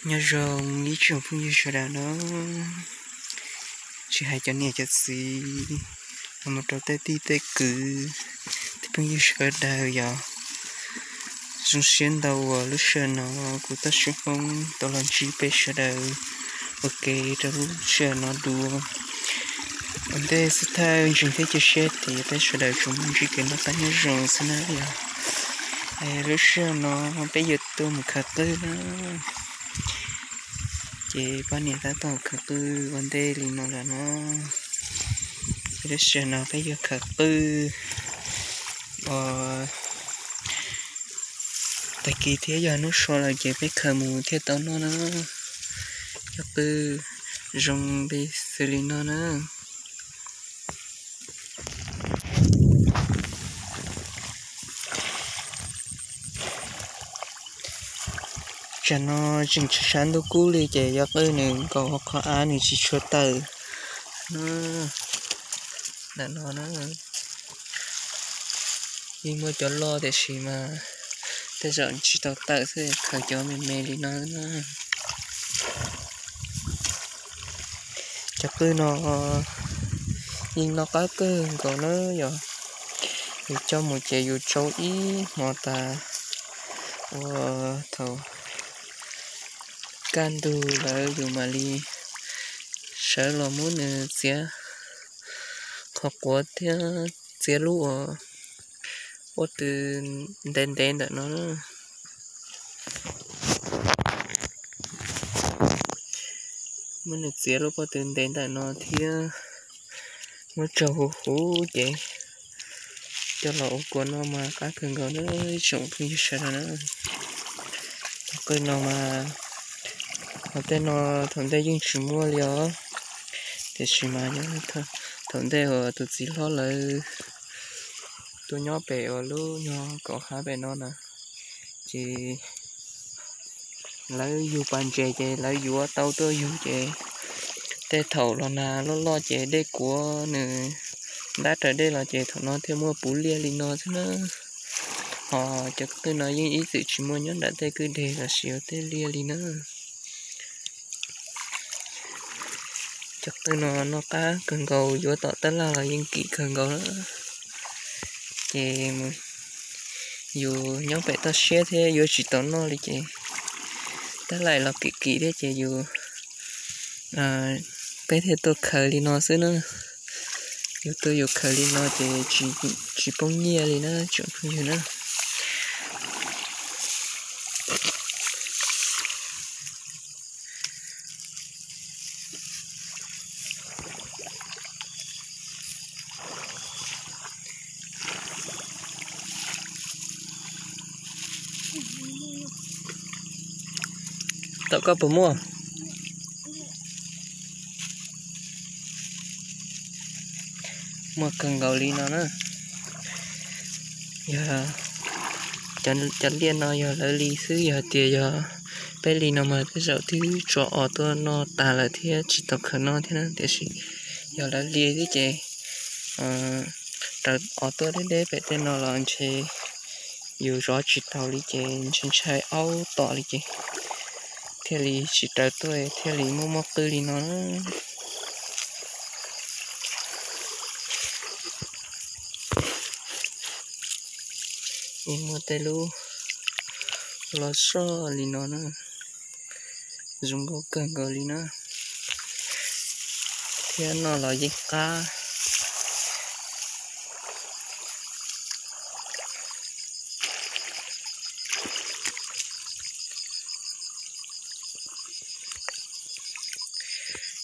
Nyob zoo ib tsoom phooj ywg sawv daws na, tsis hais cov niam cov txiv, los mus rau tej tij tej kwv, tej phooj ywg sawv daws yog zoo siab ntau uas lub sij hawm no kuv Toj Sib Hmoob tau los ntsib peb sawv daws ua ke rau lub sij hawm no dua. Ua ntej xub thawj ntseeg thiab cia siab tias peb sawv daws tsuas muaj ntsib kev noj qab nyob zoo xwb na yog. Lub sij hawm no peb yuav tuaj mus khaws qwj na. Ces poj niam tab tom khaws qwj ua ntej li no lawm na. Ces lub sij hawm no peb yuav khaws qwj. Tag kis thiab yog hnub so lawm ces peb khaws mus thiaj tau noj na. Cov qwj zoo li xws li no na. Tsam no tseem tshav ntuj kub li ces cov qwj nws nkaus hauv qhov av nws tsis tshua tawm. Ntawm no na, yeej muaj cov loj tiam sis mas tej zaum tsis tau tawm xwb, khaws cov me me li no na. Cov qwj no yeej noj qab kawg nkaus na yog. Yus coj mus ces yus tsau ib hmo tas, ua thaum kaj ntug lawm yus mam li sawv los muab nws txiav qhov quav thiab txiav lub uas pob tw ntev ntev ntawm no. Muab nws txiav lub pob tw ntev ntawm no thiab muab tsau huv huv ces coj los ua kua noj mas qab kawg nkaus na ib tsoom phooj ywg sawv daws na. Cov qwj no mas hauv tej no thaum ntej yeej tsis muaj li os, tiam sis mas nyob thaum ntej uas tus txiv hlob lawv tuaj nyob pem uas lub nyuag kaum hav pem no na, ces lawv yug pas ntses ces lawv yuav tau tuaj yug ces tej thaum los nag loj loj ces dej kuav nws ntab raws dej los ces thaum no thiaj muaj puv liaj li no xwb na. Ho cov qwj no yeej ib txwm tsis muaj nyob nram tej kwj deg los sis ua tej liaj li na. Cov qwj no noj qab kawg nkaus, yuav tom tab laj los yeej kim kawg nkaus na. Ces yus nyob pem toj siab thiab yuav tsis tau noj li ces tab laj los kim kim thiab ces yus, peb thiaj tuaj khaws li no xwb na. Yus tuaj yus khaws li no ces tsis poob nyiaj li na tsoom phooj ywg na. Tom koj puas muaj? Muaj kawg nkaus li no na. Yog cov liaj no yog lawv li xwb, yog tias yog peb li no mas tej zaum twb tso os tuaj noj tas lawm thiab tsis tau khaws noj thiab na, tiam sis yog lawv li xwb ces raws os tuaj deb deb pem tej no los ntshe yus zov tsis tau li ces ntshe ntshai aub tom li ces thiaj li tsis raws tuaj thiaj li muaj muaj qwj li no. Yeej muaj tej lub los soj li no na, zoo nkauj kawg nkaus li na, thiab noj los yeej qab.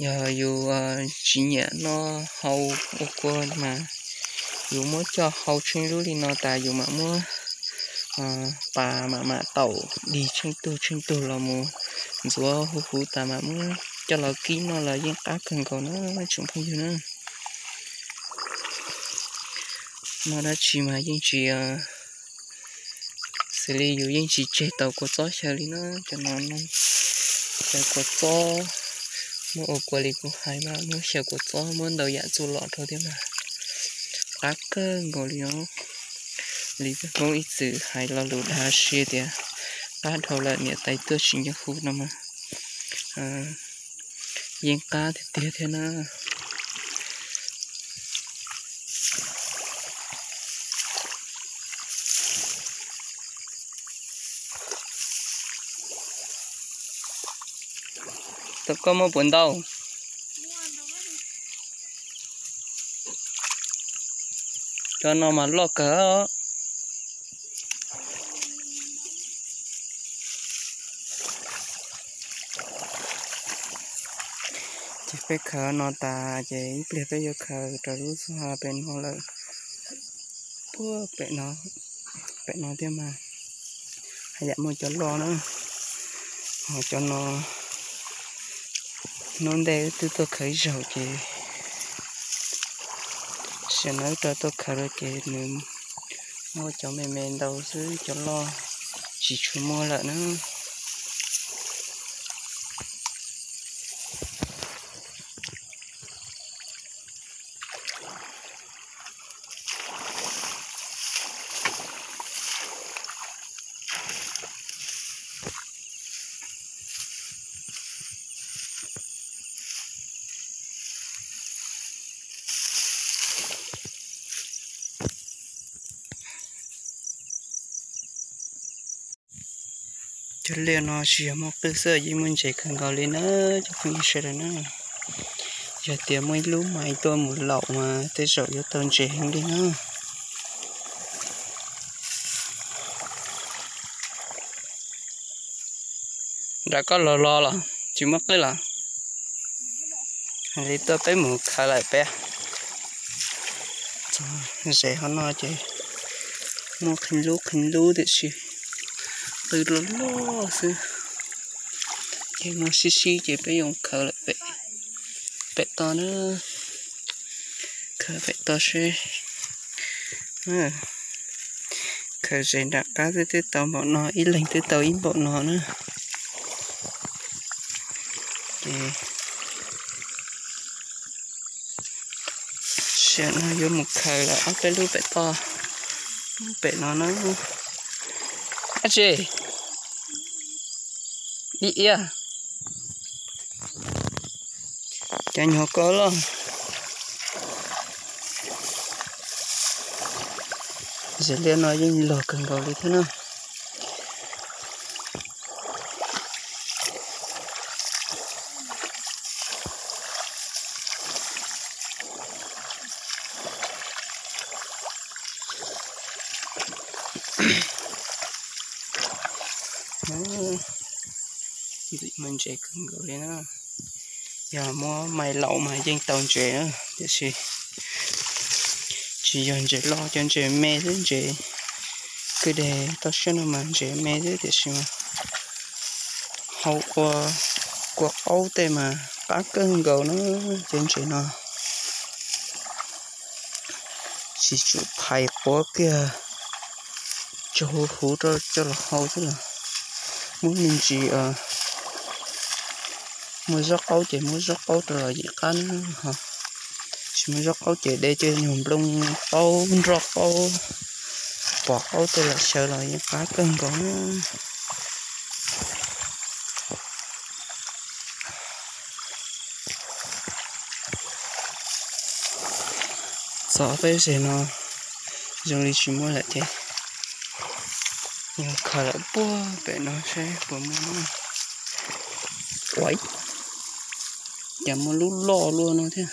Yog yus tsis nyiam noj hau ua kua mas yus muab coj hau tsheej lub li no tas yus mam muab pas mam mam taum dig tsheej tug tsheej tug los mus ntxuav huv huv tas mam muab coj los kib noj los yeej qab kawg nkaus na tsoom phooj ywg na. Noj dab tsi mas yeej tsis xws li yus yeej tsis tseg tau kua txob xyaw li na. Cov no xyaw kua txob, muab ua kua li kuv hais mas muab xyaw kua txob muab ntau yam txuj lom rau thiab mas qab kawg nkaus li os. Li peb Hmoob ib txwm hais lo lus dag siab tias qab dhau lawm niam tais tuaj tsis nco hu no mas Yeej qab tiag tiag thiab na. Tau koj muaj puas ntau? Cov no mas loj kawg. Ces peb khaws no tas ces ib pliag peb yuav khaws rau lub xub ha pem no lawm. Puag pem no, pem no thiab mas haj yam muaj cov loj na. Ho cov no hnub ntej twb tuaj khaws ib zaug ces sim no wb rov tuaj khaws lawm ces nws muaj cov me me ntau xwb, cov loj tsis tshua muaj lawm na. Cov liaj no tsis yog muaj qwj xwb, yeej muaj ntses kawg nkaus li na cov phooj ywg sawv daws na. Yog tias muaj ib lub mais tuaj mus laum mas tej zaum yuav tau ntses heev li na. Nram koj los los los tsis muaj qwj los? Li tuaj peb mus khaws lawm peb. Txog ze hov no ces muaj qee lub qee lub tiam sis qwj loj loj xwb. Ces muaj sib sib ces peb yuav khaws lawm pem, pem toj na. Khaws pem toj seb. Khaws ze nram qab xwb twb tau npaum no, ib leeg twb tau ib npaum no na. Ces sim no yuav mus khaws lawm ob peb lub pem toj, lub pem no na. Ab tsi, ib iab. Cas nyuag ko loj. Ze liaj no yeej loj kawg nkaus li thiab na. Ntxim muaj ntses kawg nkaus li na. Yog muab mais laum mas yeej tau ntses na, tiam sis tsis yog ntses loj, cov ntses me xwb, ntses kwj deg toj siab no mas ntses me xwb tiam sis mas hau ua kua qaub tej mas qab kawg nkaus na. Cov ntses no tsis tsum phais quav kiag tsaug huv huv rau coj los hau xwb los muab me ntsis, muaj zaub qaub ces muab zaub qaub rau los yeej qab na. Ho tsis muaj zaub qaub ces de cov nyuag nplooj qaub, nroj qaub, pos qaub tej los xyaw los yeej qab kawg nkaus na. Txog peb zem no zoo li tsis muaj lawm ces yog khaws lawm puag pem no seb puas muaj. Ua, cas muaj lub loj luaj no thiab.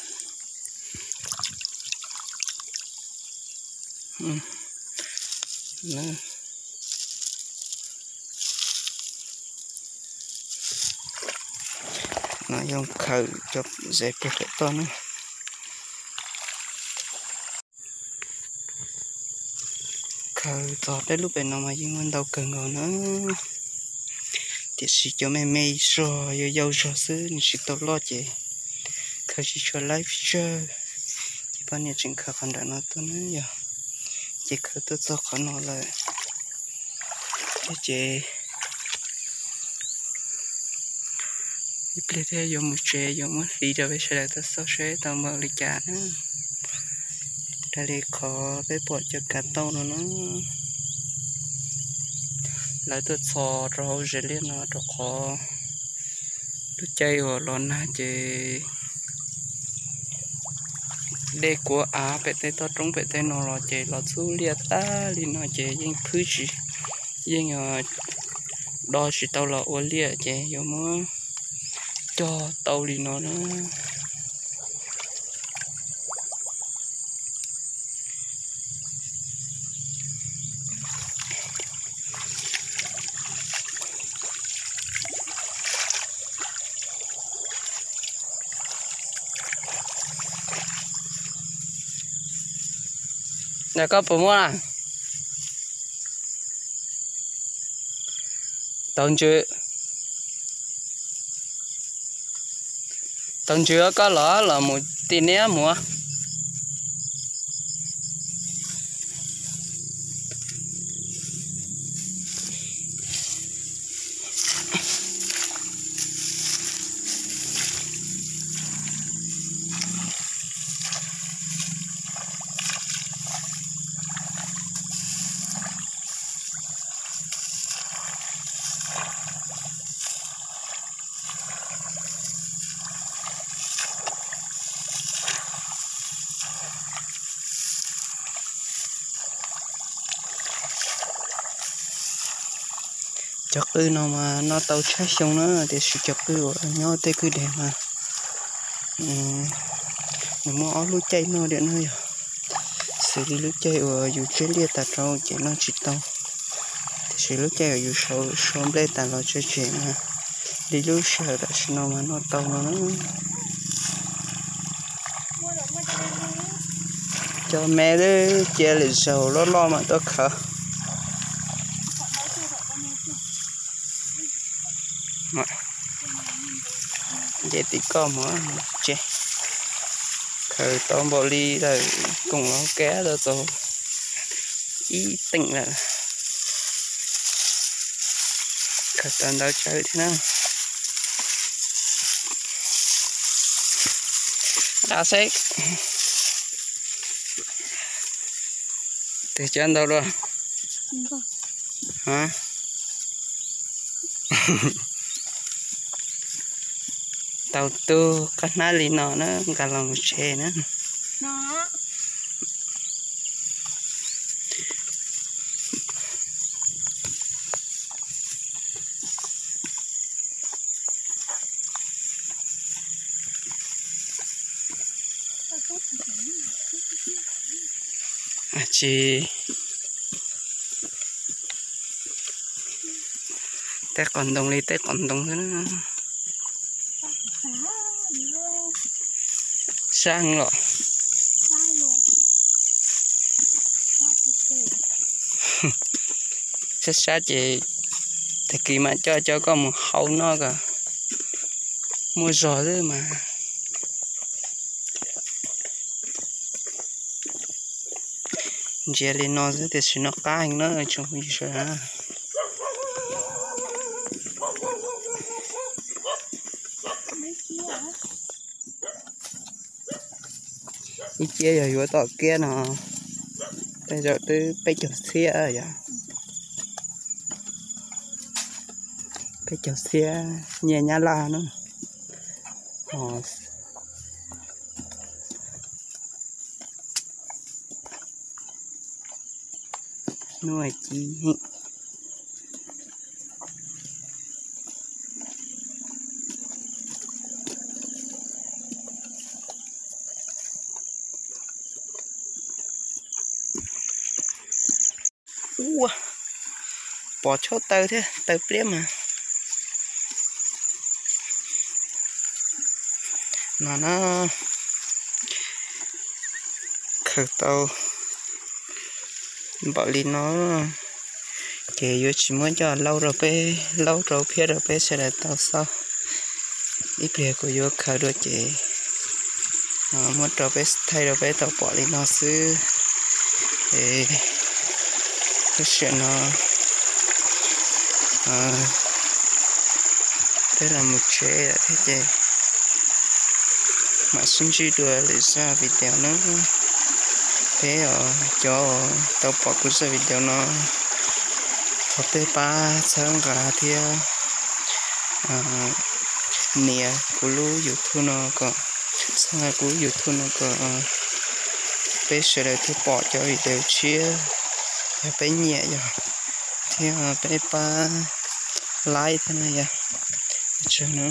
No yog khaws cov zem puag pem toj na. Khaws txog peb lub pem no mas yeej muaj ntau kawg nkaus na. Tiam sis cov me me zog yau yau zog xwb nws tsis tau loj ces khaws tsis tshua laib tsawg. Ces poj niam tseem khaws qhov nram no tuaj na yog, ces khaws tuaj txog qhov no lawm. Ces ib pliag thiab yuav mus tsev, yuav muab hliv rau peb sawv daws tau xauj seb tau npaum li cas na. Raws li qhov peb pom cov kav tauj no na, lawv tuaj txhos rau hauv zes liaj no rau qhov Lub caij uas los nag ces dej kuav av pem tej toj roob pem tej no los ces los txhub liaj tag li no ces yeej phwb tsis, yeej do tsis tau los ua liaj ces yuav muab cog tau li no na. Ntawm koj puas muaj? Tau ntsws, tau ntsws koj los los mus tim niab mus. Cov qwj no mas noj tau tshaj xyoo na, tiam sis cov qwj uas nyob tej kwj deg mas nws muaj ob lub caij noj diam na yog, xws li lub caij uas yus tseb liaj tas rau ces noj tsis tau, tiam sis lub caij uas yus sau nplej tas los tso tseg mas li lub sij hawm tam sim no mas noj tau no na. Cov me twb cia lwm zaus loj loj mas tuaj khaws. Nce tim koj mus tse, khaws tau npaum li lawm, koom los kab tau tau ib teem lawm, khaws tau ntau tsawv thiab na. A xeb, tes cov ntau dua. Tau tug qab hnab li no na, nqa los mus tsev na. Tsis, tej qos ntoo li tej qos ntoo xwb na. Sab los. Sab sab ces tag kis mam coj cov koj mus hau noj kom muaj zog xwb mas. Ntsia li no xwb tiam sis noj qab heev na tsoom phooj ywg sawv daws. Ib ciab yog yuav tom kiab no, tej zaum twb peb caug txhiab yom. Peb caug txhiab nyiaj Nyab Laj na. Hnub ci heev. Ua, pom tshauj taw thiab taw pliab mas. No na, khaws tau npaum li no ces yuav tsis muab coj laub rau peb, laub rau phiab rau peb sawv daws tau xauj ib pliag kuv yuav khaws dua ces muab rau peb thaij rau peb tau pom li no xwb. Es lub sij hawm no peb los mus tsev lawm thiab ces mam sib ntsib dua lwm zaj video na. Peb cov tau pom kuv zaj video no, thov peb pab txhawb nqa thiab nias kuv lub YouTube no kom, txhawb nqa kuv lub YouTube no kom peb sawv daws thiaj pom cov video tshiab, yog peb nyiam yog, thiab peb pab like thiab na yog. Ua tsaug na.